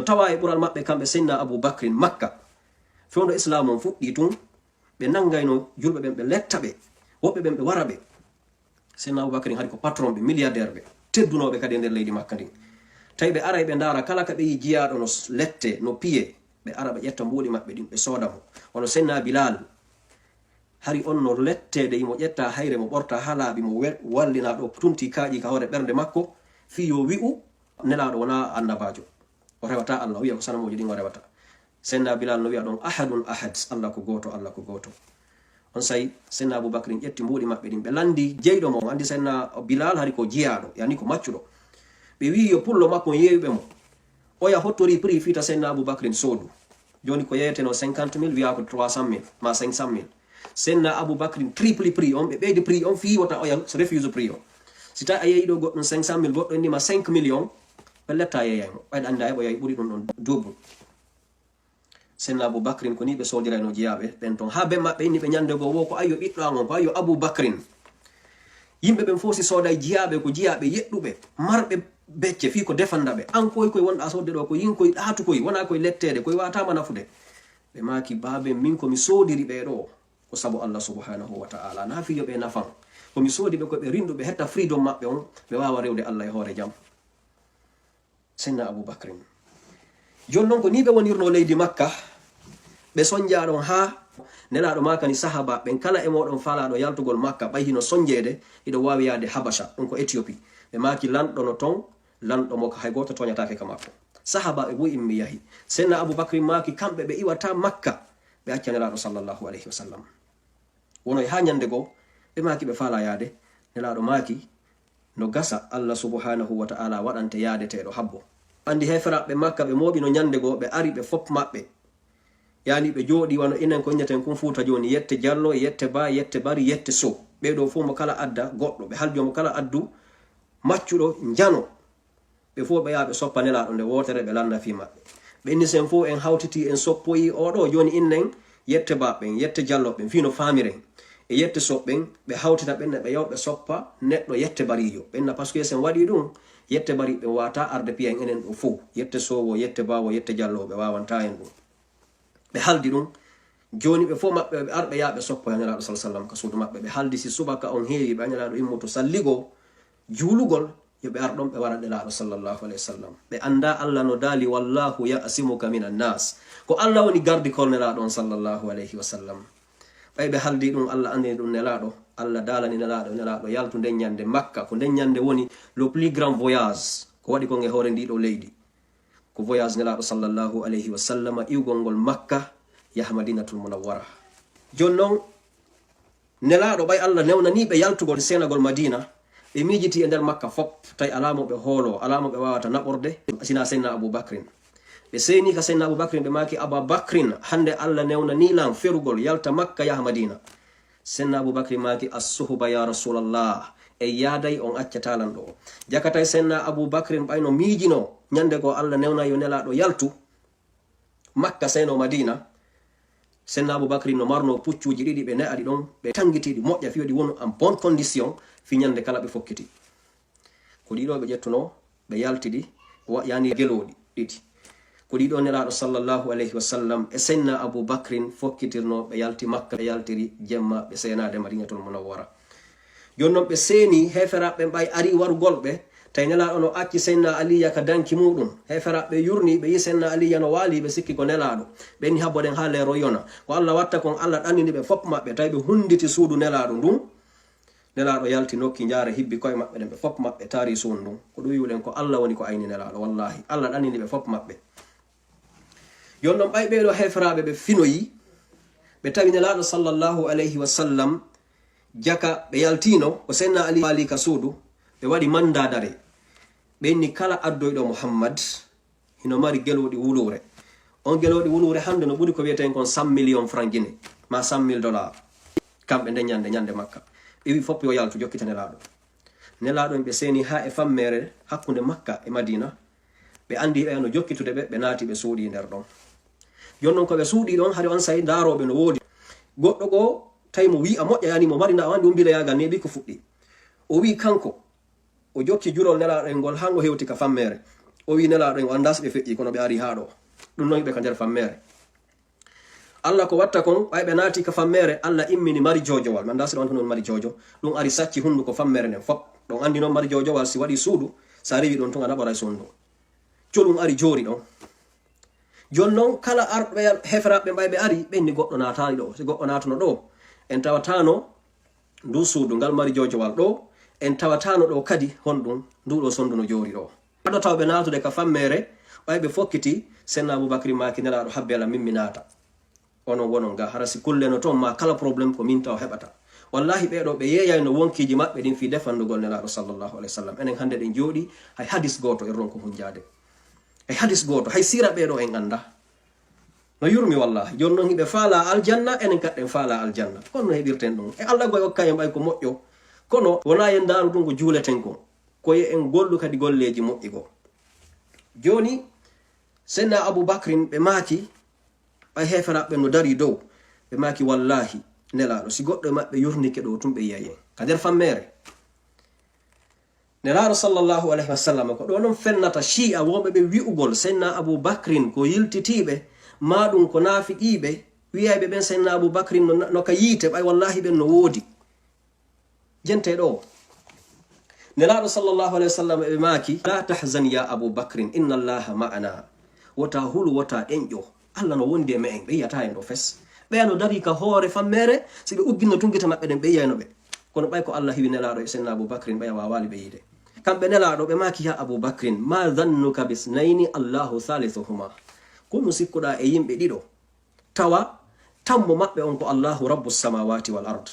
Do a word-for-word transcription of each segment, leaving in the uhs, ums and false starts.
tawa e ɓural maɓɓe kamɓe Seydina Abu Bakrin Makka. Fewndo Islaam on fuɗɗii tun, ɓe nanngayno julɓe ɓen, ɓe letta ɓe, woɓɓe ɓen ɓe wara ɓe. Seydina Abu Bakrin hari ko patron ɓe, milliardaire ɓe, teddunooɓe kadi e nder leydi Makka ndin. Tawi ɓe aray ɓe ndaara kala ka ɓe yi jiyaaɗo no s-, lette, no piye, ɓe ara ɓe ƴetta mbuuɗi maɓɓe ɗin, ɓe sooda mo. Wano Seydina Bilal, hari on no letteede, himo ƴetta hayre, mo ɓorta haa laaɓi, mo we-, wallina ɗo, tunti kaaƴi ka hoore ɓernde makko, fii yo wi'u, Nelaaɗo wonaa annabaajo. O rewata Allah, o wi'a ko sanamooji ɗin o rewata. Seydina Bilal no wi'a ɗon, "Ahadun ahad, Allah ko gooto, Allah ko gooto." On say, Seydina Abu Bakrin ƴetti mbuuɗi maɓɓe ɗin, ɓe lanndi jeyɗo mo. Anndi Seydina Bilal hari ko jiyaaɗo, yani ko maccuɗo. Ɓe wi'i yo pullo makko on yeewi ɓe mo. Oya hottori prix fii ta Seydina Abu Bakrin soodu. Jooni ko yeeyeteno cinquante mille, wi'a ko trois cent mille, ma cinq cent mille. Seydina Abu Bakrin triple prix on, ɓe ɓeydi prix on fii wota oya refuse prix on. Si tawi a yeeyi ɗo goɗɗum cinq cent mille, goɗɗo inni ma cinq millions, ɓe letta yeeyay mo. Ɓayde annda e ɓoya ɓuri ɗum ɗon double. Seydina Abu Bakrin ko ni ɓe soodirayno jiyaaɓe ɓen ton. Haa ben maɓɓe inni ɓe ñande goo, wo ko ayyo ɓiɗɗo an on, ko ayyo Abu Bakrin. Yimɓe ɓen fof si sooday jiyaaɓe, ko jiyaaɓe yeɗɗuɓe, marɓe becce fii ko defanda ɓe. An koy koy wonɗa soodde ɗo, ko yin koy ɗaatu koy, wona koy letteede, koy waataama nafude. Ɓe maaki, baaben, min ko mi soodiri ɓee ɗo, ko sabu Allah subhanahu wa ta'ala. Na fii yo ɓe nafan. Ko mi soodi ɓe ko ɓe rinɗuɓe hetta freedom maɓɓe on, ɓe waawa rewde Allah e hoore jam. Seydina Abu Bakrin. Jooni non ko nii ɓe wonirnoo leydi Makka, ɓe sonjaa ɗon haa Nelaaɗo maakani sahaaba ɓen kala e mooɗon faalaaɗo yaltugol Makka, ɓay hino sonjeede, hiɗo waawi yaade Habasha, ɗum ko Ethiopie. Ɓe maaki lanɗo no ton, lanɗo mo hay gooto tooñataake ka makko. Sahaaba ɓe buy immi yahi. Seydina Abu Bakrin maaki kamɓe ɓe iwata Makka, ɓe acca Nelaaɗo sallallahu alayhi wa sallam. Wonoy haa ñande goo, ɓe maaki ɓe faalaa yaade. Nelaaɗo maaki, no gasa Allah subhanahu wa ta'ala waɗante yaadeteeɗo habbo. Anndi heeferaaɓe Makka ɓe mooɓino ñande goo, ɓe ari ɓe fop maɓɓe. Yani ɓe jooɗi wano inen ko inneten kun Fuuta jooni, yette Jallo, yette Ba, yette Bari, yette Sow. Ɓee ɗoo fof mo kala adda goɗɗo, ɓe haljo mo kala addu maccuɗo njano. Ɓe fof ɓe yaha ɓe soppa Nelaaɗo nde wootere, ɓe landa fii maɓɓe. Ɓe inni sen fof en hawtiti, en soppoyi oo ɗoo, jooni innen yette Ba ɓen, yette Jallo ɓen, fii no faamiren. E yette Sow ɓen, ɓe hawtita ɓen, ɓe yaw ɓe soppa neɗɗo yette Bariijo. Ɓe inna, parce que sen waɗi ɗum, yette Bari ɓe waata arde piya en enen ɗo fof. Yette Sow o, yette Ba o, yette Jallo o, ɓe waawanta en ɗum. Ɓe haldi ɗum. Jooni ɓe fof maɓɓe, ɓe ar ɓe yaha ɓe soppoya Nelaaɗo sallallaahu alayhi wa sallam ka suudu maɓɓe. Ɓe haldi si subaka on heewi, ɓe a Nelaaɗo immoto salligo, juulugol, yo ɓe ar ɗon ɓe wara Nelaaɗo sallallaahu alayhi wa sallam. Ɓe annda Allah no daali, "Wallaahu ya'simuka minan naas." Ko Allah woni gardikol Nelaaɗo on sallallaahu alayhi wa sallam. Ɓay ɓe haldi ɗum, Allah andini ɗum Nelaaɗo. Allah daalani Nelaaɗo, Nelaaɗo yaltu nden ñande Makka. Ko nden ñande woni le plus grand voyage ko waɗi kon e hoore ndii ɗoo leydi. Ko voyage Nelaaɗo sallallaahu alayhi wa sallam iwgol ngol Makka yaha Madinatul Munawwara. Jooni non, Nelaaɗo ɓay Allah newnanii ɓe yaltugol seenagol Madiina, ɓe miijiti e nder Makka fop, tawi alaa mo ɓe hooloo, alaa mo ɓe waawata naɓorde, sinaa Seydina Abu Bakrin. Ɓe seeni ka Seydina Abu Bakrin, ɓe maaki, "Aba Bakrin, hannde Allah newnanii lan ferugol yalta Makka yaha Madiina." Seydina Abu Bakrin maaki, "As-suhuba ya Rasulallah, en yaaday, on accataa lan ɗoo." Jaka tawi Seydina Abu Bakrin ɓay no miijinoo, ñande goo Allah newna yo Nelaaɗo yaltu Makka seenoo Madiina, Seydina Abu Bakri no marnoo puccuuji ɗiɗi, ɓe ne'aɗi ɗon, ɓe tangitiiɗi moƴƴa fii yo ɗi wonu en bonne condition fii ñande kala ɓe fokkiti. Ko ɗiɗo ɓe ƴettunoo, ɓe yalti ɗi, wa-, yani gelooɗi ɗiɗi. Ko ɗiɗo Nelaaɗo sallallaahu alayhi wa sallam e Seydina Abu Bakrin fokkitirnoo, ɓe yalti Makka, ɓe yaltiri jemma, ɓe seenaade Madiinatul Munawwara. Jooni non ɓe seeni, heeferaaɓe ɓen ɓay arii warugol ɓe, tawi Nelaaɗo no acci Seydina Aliya ka danki muuɗum. Heeferaaɓe ɓe yurnii, ɓe yii Seydina Aliya no waalii, ɓe sikki ko Nelaaɗo. Ɓe inni habbo ɗen haa leeroyona. Ko Alla watta kon, Alla ɗannini ɓe fop maɓɓe, tawi ɓe hunnditi suudu Nelaaɗo ndun. Nelaaɗo yalti nokki, njaara hibbi ko'e maɓɓe ɗen, ɓe fop maɓɓe taari suudu ndun. Ko ɗum wi'uɗen ko Alla woni ko ayni Nelaaɗo, wallaahi. Alla ɗannini ɓe fop maɓɓe. Jooni non ɓay ɓee ɗoo heeferaaɓe ɓe finoyi, ɓe tawi Nelaaɗo sallallaahu alayhi wa sallam jaka ɓe yaltiino, ko Seydina Ali waali ka suudu, ɓe waɗi mandat d'arrêt. Ɓe inni kala addoyɗo Muhammad hino mari gelooɗi wuluure. On gelooɗi wuluure hannde no ɓuri ko wi'eten kon cent millions francs Guinée, maa cent mille dollars. Kamɓe nden ñande, ñande Makka. Ɓe wi'i fop yo yaltu jokkita Nelaaɗo. Nelaaɗo en ɓe seeni haa e fammeere hakkunde Makka e Madiina. Ɓe anndi ɓe no jokkitude ɓe, ɓe naati ɓe suuɗii nder ɗon. Jooni non ko ɓe suuɗii ɗon, hari on say ndaarooɓe no woodi. Goɗɗo goo tawi mo wi'a moƴƴa, yani mo mari na o anndi umbilayaagal ni e ɓikko fuɗɗi. O wi'i kanko, o jokki julol Nelaaɗo en ngol haa ngo hewti ka fammeere. O wi Nelaaɗo en, o anndaa si ɓe feƴƴi, kono ɓe ari haa ɗo. Ɗum noon ɓe ka nder fammeere. Allah ko watta kon, ɓay ɓe naati ka fammeere, Allah immini mari joojowal. Mi anndaa si ɗon anndi non mari joojo. Ɗum ari sacci hunnduko fammeere nden fop. Ɗon anndi non mari joojowal, si waɗi suudu, si a rewi ɗon tun a naɓoray suudu. Colum ari joori ɗon. Jooni non, kala arɓe heferaaɓe ɓay ɓe ari, ɓe inni goɗɗo naataali ɗo. Si goɗɗo naatuno ɗo, en tawataano ndu suudu ngal mari joojowal ɗo, en tawataano ɗo kadi honɗum ndu ɗo sondu no joori ɗo. Ado tawɓe naatude ka fammeere, ɓay ɓe fokkiti, Senna Abubakri maaki Nelaaɗo habbe lan min mi naata. Onon wonon ga, hara si kulleno ton ma kala problème ko min taw heɓata. Wallahi ɓee ɗo ɓe yeeyayno wonkiji maɓɓe ɗin fii defandugol Nelaaɗo sallallahu alayhi wa sallam. Enen hannde ɗen jooɗi, hay hadis gooto en ronko hunjaade. Hay hadis gooto, hay siira ɓee ɗo en annda. No yurmi wallahi. Jooni non hiɓe faala aljanna, enen kadi en faala aljanna. Kono no heɓirten ɗum. E Allah goy okka en ɓay ko moƴƴo. Kono wona en ndaaru ɗum ko juuleten ko. Ko ye en gollu kadi golleeji moƴƴi goo. Jooni, Senna Abu Bakrin ɓe maaki, ɓay heeferaaɓe no darii dow, ɓe maaki, "Wallaahi, Nelaaɗo, si goɗɗo e maɓɓe yurnike ɗo tun, ɓe yi'ay en." Ka nder fammeere. Nelaaɗo sallallahu alayhi wa sallam, ko ɗo non fennata Shi'a wonɓe ɓe wi'ugol Senna Abu Bakrin ko yiltitiiɓe, maa ɗum ko naafiqiiɓe, wi'ayɓe ɓen Senna Abu Bakrin no, no ka yiite, ɓay wallaahi ɓen no woodi. Jente ɗo. Nelaaɗo sallallahu alayhi wa sallam ɓe maaki, "La tahzan ya Abu Bakrin, inna Allaha ma'ana." Wota hulu, wota ɗenƴo. Allah no wondi e me'en, ɓe yi'ata en ɗo fes. Ɓeya no darii ka hoore fammeere, si ɓe ugginno tun gite maɓɓe ɗen, ɓe yi'ayno ɓe. Kono ɓay ko Allah hiwi Nelaaɗo e Senna Abu Bakrin, ɓeya waawaali ɓe yiide. Kamɓe Nelaaɗo ɓe maaki, "Ya Abu Bakrin, ma dhannuka bisnayni Allahu thalithuhuma?" Ko no sikkuɗaa e yimɓe ɗiɗo? Tawa tammo maɓɓe on ko Allahu Rabbu samawati wal ard.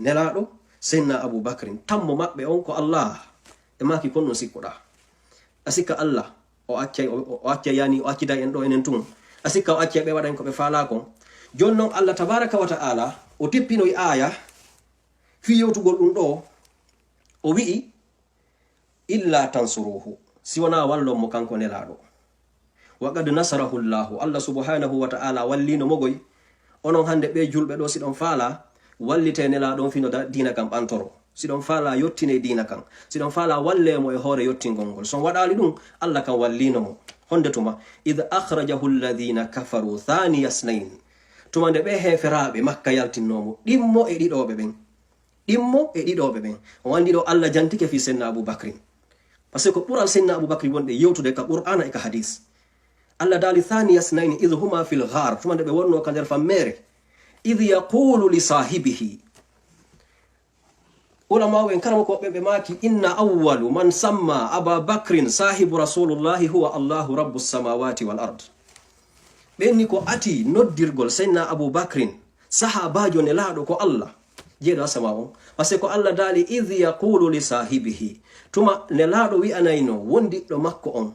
Nelaaɗo, Seydina Abu Bakrin, tammo maɓɓe on ko Allah. Ɓe maaki, "Kon ɗum sikkuɗaa? A sikka Allah, o accay, o, o accay yani, o acciday en ɗo enen tun? A sikka o accay ɓe waɗa en ko ɓe faalaa kon?" Jooni non Allah tabaraka wa ta'ala, o tippinoy aaya fii yewtugol ɗum ɗo, o wi'i, "Illa tansuruhu, si wonaa wallon mo kanko Nelaaɗo. Wa qad nasarahu Allahu, Allah subhanahu wa ta'ala walliino mo goy." Onon hannde ɓee julɓe ɗo, si ɗon faalaa, wallitee Nelaaɗo on fii no da-, diina kan ɓantoro. Si ɗon faalaa, yottinee diina kan. Si ɗon faalaa, wallee mo e hoore yottingol ngol. Si on waɗaali ɗum, Allah kan walliino mo. Honde tuma? "Idh akhrajahu alladhina kafaru thaniya isnayn." Tuma nde ɓee heeferaaɓe Makka yaltinnoo mo, ɗimmo e ɗiɗooɓe ɓen. Ɗimmo e ɗiɗooɓe ɓen. On anndi ɗo Allah jantike fii Seydina Abu Bakrin. Parce que ko ɓural Seydina Abu Bakrin wonde yewtude ka Qur'aana e ka hadis. Allah daali, "Thaniya isnayni idh huma fil ghar." Tuma nde ɓe wonnoo ka nder fammeere. "Idh yaqulu li sahibihi." Ulama'u en, karamokooɓe ɓe maaki, "Inna awwalu man samma Aba Bakrin sahibu Rasulullahi huwa Allahu Rabbu samawati wal ard." Ɓen ni ko ati noddirgol Seydina Abu Bakrin, sahaabaajo Nelaaɗo ko Allah, jeeɗo asama on. Parce que ko Allah daali, "Idh yaqulu li sahibihi." Tuma Nelaaɗo wi'anayno wondiɗɗo makko on.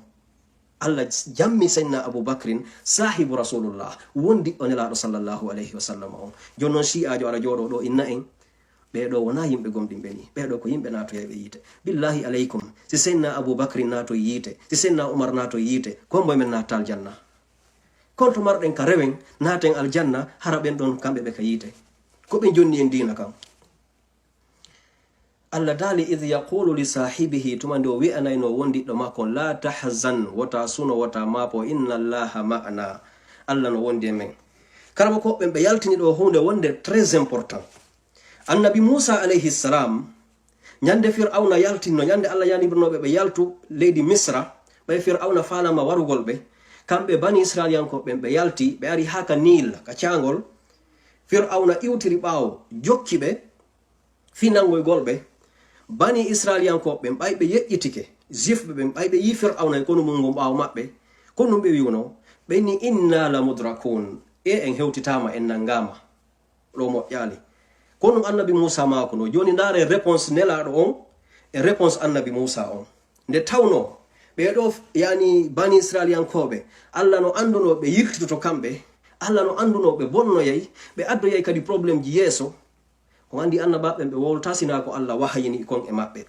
Allah jammi Seydina Abu Bakrin, sahibu Rasulullah, wondiɗɗo Nelaaɗo sallallahu alayhi wa sallam on. Jooni non Shi'aajo ara jooɗo ɗo inna en, ɓee ɗo wonaa yimɓe gomɗinɓe ni. Ɓee ɗo ko yimɓe naatoyayɓe yiite. Billahi alaykum, si Seydina Abu Bakrin naatoy yiite, si Seydina Umar naatoy yiite, ko hombo e men naata aljanna? Konto marɗen ka rewen, naaten aljanna, hara ɓen ɗon kamɓe ɓe ka yiite? Ko ɓen jonni en diina kan. Allah daali, "Idh yaqulu li sahibihi," tuma nde o wi'anayno wondiɗɗo makko, "La tahzan, wota suno, wota maapo, inna Allaha ma'ana." Allah no wondi e men. Karamokooɓe ɓen ɓe yaltini ɗo huunde wonde très important. Annabi Muusa alayhi salam, ñande Fir'awna yaltinno, ñande Allah yanibirnooɓe ɓe yaltu leydi Misra, ɓay Fir'awna faalama warugol ɓe, kamɓe Bani Israiliyankooɓe ɓen ɓe yalti, ɓe ari haa ka Niil, ka caangol. Fir'awna iwtiri ɓaawo, jokki ɓe fii nangoygol ɓe. Bani Israiliyankooɓe ɓen, ɓay ɓe yeƴƴitike, Juifɓe ɓen, ɓay ɓe yi'i Fir'awna e konu mun ngun ɓaawo maɓɓe, ko ɗum ɓe wi'uno? Ɓe inni, "Inna la mudrakun, e en hewtitaama, en nangaama." Ɗo moƴƴaali. Ko ɗum Annabi Muusa maakuno. Jooni ndaaree réponse Nelaaɗo on e réponse Annabi Muusa on. Nde tawnoo ɓee ɗoo, yani, Bani Israiliyankooɓe, Allah no anndunoo ɓe yiltitoto kamɓe, Allah no anndunoo ɓe bonnoyay, ɓe addoyay kadi problèmeji yeeso. On anndi Annabaaɓe ɓen ɓe wowlataa sinaa ko Allah wahayini kon e maɓɓe.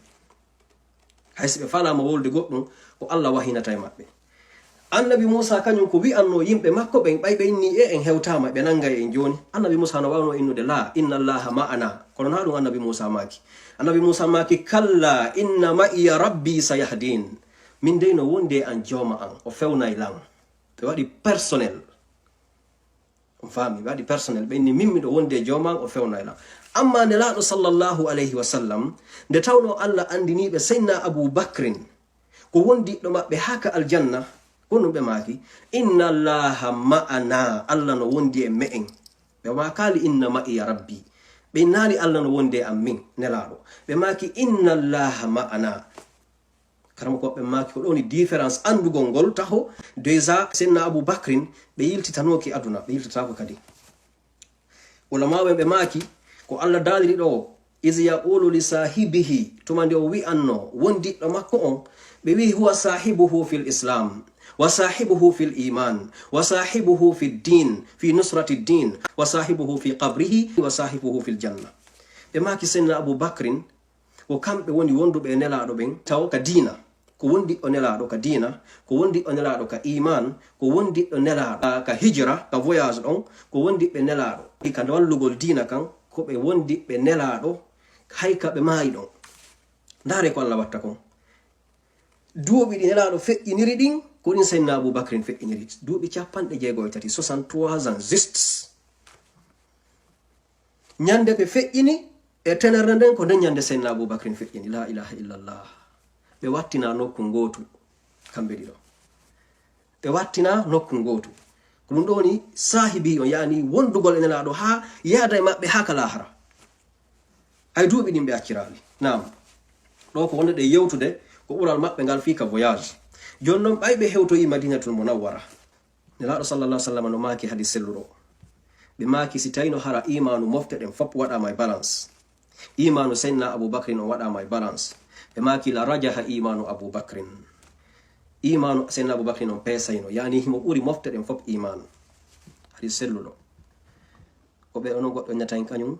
Hay si ɓe faalaama wolde goɗɗum, ko Allah wahinata e maɓɓe. Annabi Muusa kañum ko wi'annoo yimɓe makko ɓen, ɓay ɓe inni, "E en hewtaama, ɓe nangay en jooni." Annabi Muusa no waawnoo innude, "Laa, inna Allaha ma'ana." Kono naa ɗum Annabi Muusa maaki. Annabi Muusa maaki, "Kalla, inna ma'iya Rabbi sayahdin." Min dey no wondi e an jooma an, o fewnay lan. Ɓe waɗi personnel. On faami, ɓe waɗi personnel. Ɓe inni min miɗo wondi e jooma an, o fewnay lan. Amma Nelaaɗo sallallahu alayhi wa sallam, nde tawno Allah andiniiɓe Seydina Abu Bakrin, ko wondiɗɗo maɓɓe haa ka aljanna, ko ɗum ɓe maaki, "Inna Allaha ma'ana, Allah no wondi e me'en." Ɓe maakaali, "Inna ma'iya Rabbi." Ɓe innaali, "Allah no wondi e an min, Nelaaɗo." Ɓe maaki, "Inna Allaha ma'ana." Karamoko maɓɓe maaki, ko ɗo woni différence anndugol ngol taho. Déjà, Seydina Abu Bakrin, ɓe yiltitanooki aduna, ɓe yiltataako kadi. Ulamaaɓe ɓe maaki, ko Allah daaliri ɗo, "Iz yaqulu li saahibihi," tuma nde o wi'anno wondiɗɗo makko on, ɓe wi'i, "Huwa saahibuhu fil Islam, wa saahibuhu fil iman, wa saahibuhu fid din, fi nusrati din, wa saahibuhu fi qabrihi, wa saahibuhu fil janna." Ɓe maaki Seydina Abu Bakrin, ko kamɓe woni wonduɓe e Nelaaɗo ɓen, taw ka diina, ko wondiɗɗo Nelaaɗo ka diina, ko wondiɗɗo Nelaaɗo ka iman, ko wondiɗɗo Nelaaɗo ka hijra, ka voyage ɗon, ko wondiɓɓe Nelaaɗo ka wallugol diina kan, ko ɓe wondiɓɓe Nelaaɗo hay ka ɓe maayi ɗon. Ndaare ko Allah watta kon. Duuɓi ɗi Nelaaɗo feƴƴiniri ɗin, ko ɗin Seydina Abu Bakrin feƴƴiniri. Duuɓi capanɗe jeego e tati, soixante-trois ans juste. Ñande ɓe feƴƴini e tenere nden, ko nden ñande Seydina Abu Bakrin feƴƴini. La ilaha illallah. Ɓe wattina nokku ngootu, kamɓe ɗiɗo. Ɓe wattina nokku ngootu. Ko ɗum ɗo woni saahibi on, yaani wondugol e Nelaaɗo haa yaada e maɓɓe haa ka laahara. Hay duuɓi ɗin ɓe acciraali. Naam. Ɗo ko wonde ɗe yewtude ko ɓural maɓɓe ngal fii ka voyage. Jooni non, ɓay ɓe hewtoyi Madinatul Munawwara. Nelaaɗo sallallahu alaihi wasallam no maaki hadis selluɗo. Ɓe maaki, si tawino hara imaanu mofte ɗen fop waɗaama e balance, imaanu Seydina Abu Bakrin on waɗaama e balance, ɓe maaki, "La rajaha imaanu Abu Bakrin." Imaanu Seydina Abu Bakrin on peesayno, yaani himo ɓuri mofte ɗen fop imaanu. Hadis selluɗo. Ko ɓe onon goɗɗo ñata en kañum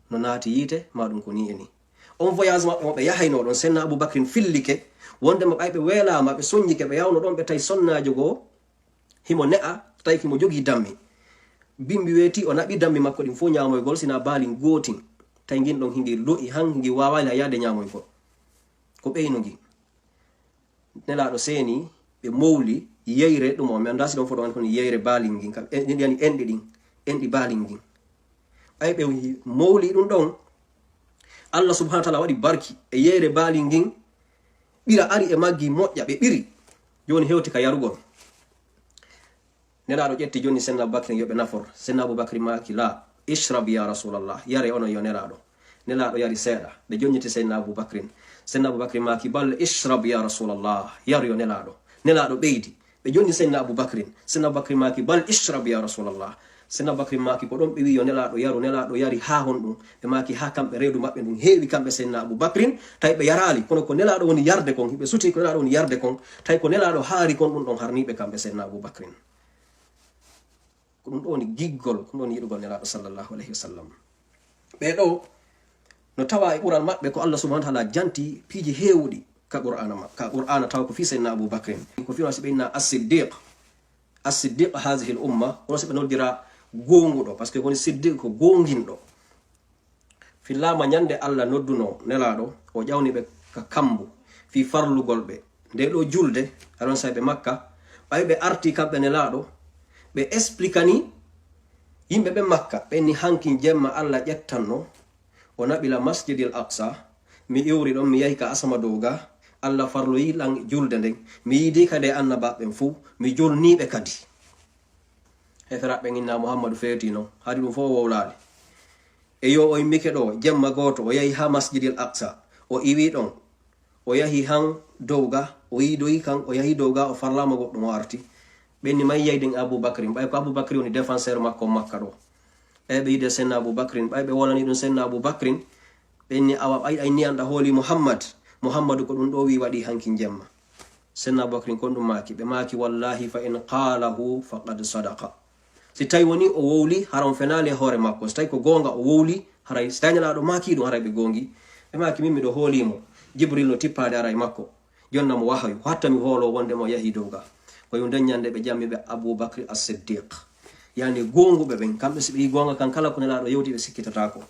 no naati yiite, ma ɗum ko ni e ni. On voyage maɓɓe mo ɓe yahayno ɗon, Seydina Abu Bakrin fillike, wondema ɓay ɓe weelaama, ɓe soññike, ɓe yawno ɗon, ɓe tawi sonnaajo goo, himo ne'a, tawi himo jogii dammi. Bimbi weeti, o naɓi dammi makko ɗin fof ñaamoygol, sina baali gootin. Tawi ngin ɗon hingi lo'i han, hingi waawaali yaade ñaamoygol. Ko ɓeyno ngi. Nelaaɗo seeni, ɓe mowli, yeyre ɗum o, mi anndaa si ɗon fof ɗon kono yeyre baali ngin, kam, en, yani enɗi ɗin, enɗi baali ngin. Ɓay ɓe mowli ɗum ɗon, Allah subhanahu wa ta'ala waɗi barki e yeyre baali ngin, ɓira ari e maggi moƴƴa, ɓe ɓiri. Jooni hewti ka yarugol. Nelaaɗo ƴetti jonni Seydina Abu Bakrin yo ɓe nafor. Seydina Abu Bakri maaki, "La, ishrab ya Rasulallah, yare onon yo Nelaaɗo." Nelaaɗo yari seeɗa. Ɓe jonniti Seydina Abu Bakrin. Seydina Abu Bakri maaki, "Bal ishrab ya Rasulallah, yar yo Nelaaɗo." Nelaaɗo ɓeydi. Ɓe jonni Seydina Abu Bakrin. Seydina Abu Bakri maaki, "Bal ishrab ya Rasulallah." Seydina Abu Bakri maaki, ko ɗon ɓe wi yo Nelaaɗo yaru, Nelaaɗo yari haa honɗum. Ɓe maaki, haa kamɓe reedu maɓɓe ndun heewi kamɓe Seydina Abu Bakrin, tawi ɓe yaraali. Kono ko Nelaaɗo woni yarde kon, ɓe suti ko Nelaaɗo woni yarde kon, tawi ko Nelaaɗo haari kon ɗum ɗon harni ɓe kamɓe Seydina Abu Bakrin. Ko ɗum ɗo woni giggol, ko ɗum ɗo woni yiɗugol Nelaaɗo sallallahu alayhi wa sallam. Ɓee ɗo no tawa e ɓural maɓɓe ko Allah subhanahu wa ta'ala janti piiji heewuɗi ka Qur'aana ma-, ka Qur'aana taw ko fii Seydina Abu Bakrin. Ko fii si ɓe inna As-Siddiq. As-Siddiq hazihi l-umma, kono si ɓe noddira goonguɗo, parce que woni Siddiq ko goonginɗo. Fillaama ñande Allah nodduno Nelaaɗo, o ƴawni ɓe ka kambu fii farlugol ɓe. Nde ɗo julde, aɗon say ɓe Makka, ɓay ɓe arti kamɓe Nelaaɗo, ɓe explikani yimɓe ɓe Makka, ɓe ni hankin jemma Allah ƴettanno, o naɓila Masjidil Aqsa, mi iwri ɗon, mi yahi ka asama dow ga, Allah farloyi lan julde nden, mi yiidi kadi e annabaaɓe ɓen fuu, mi julnii ɓe kadi. Heferaaɓe ɓen inna Muhammadu feeti non, hari ɗum fof wowlaali. E yo o immike ɗo, jemma gooto, o yahi haa Masjidil Aqsa, o iwi ɗon, o yahi han dow ga, o yiidoyi kan, o yahi dow ga, o farlaama goɗɗum, o arti. Ɓenni may yeyden Abu Bakri, ɓay ko Abu Bakri woni défenseur makko Makka ɗo. Ɓay ɓe yiide Senna Abu Bakrin, ɓay ɓe wolani ɗum Senna Abu Bakrin, ɓenni awa ɓay ay niyan ɗa hooli Muhammad, Muhammadu ko ɗum ɗo wi waɗi hankin jemma. Senna Abu Bakrin kon ɗum maaki, ɓe maaki, "Wallahi fa in qalahu faqad sadaqa." Si tawi woni o wowli, hara on fenaali e hoore makko. Si tawi ko goonga o wowli, haray, si tawi Nelaaɗo maaki ɗum, haray ɓe goongi. Ɓe maaki, "Min miɗo hoolii mo. Jibril no tippaade ara e makko. Jonna mo wahayu. Hatta mi hoolo wonde mo yahi dow ga." Ko yo nden ñande ɓe jammi ɓe Abu Bakri As-Siddiq. Yani goonguɓe ɓen, kamɓe si ɓe yi goonga kan kala ko Nelaaɗo yewti ɓe sikkitataako.